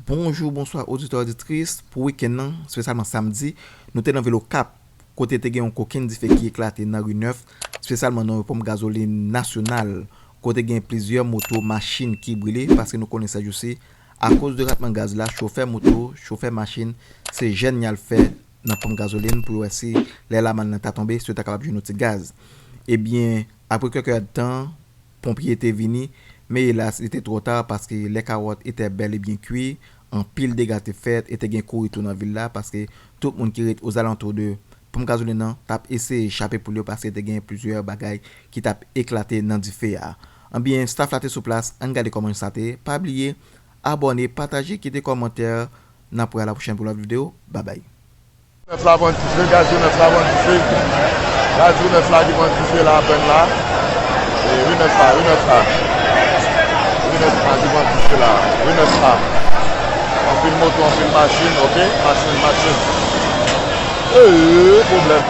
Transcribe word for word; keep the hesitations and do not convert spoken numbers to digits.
Bonjou, bonswa, oditè, oditris. Pou wikenn nan, espesyalman samdi, nou te nan vil Okap, kote te gen yon kokenn dife ki eklate nan ri Nèf, espesyalman nan yon ponp gazolin nasyonal, kote gen plizyè moto, machin ki brile, paske nou konnen sèjousi, akoz de ratman gaz la, chofè moto, chofè machin, se jèn y al fè nan ponp gazolin pou yo wè si lè lamann nan ta tonbe, si yo ta kapab jwenn yon ti gaz. Ebyen, apre kèk èdtan, ponpye te vini, men elas, li te twò ta paske lè kawòt etè bèl e byen kui, anpil dega te fèt e te gen kouri tou nan vil la paske tout moun ki ret ozalantou de ponp gazolin nan t ap eseye chape poul yo paske te gen plizyè bagay ki t ap eklate nan dife a. Anbyen, staff la te sou plas, ann gade kòman sa te. Pa bliye, abòne, pataje, kite kòmantè. N ap wè a la pwochèn pou lòt videyo. Babay. Nèf la pran dife, gaz ri Nèf la pran dife. Gaz ri Nèf la ki pran dife la apèn la. E ri Nèf la, ri Nèf la. Ri Nèf la ki pran dife la. Ri Nèf la. Anpil moto, anpil machin, oke? Machin, machin. Ee, pwoblèm.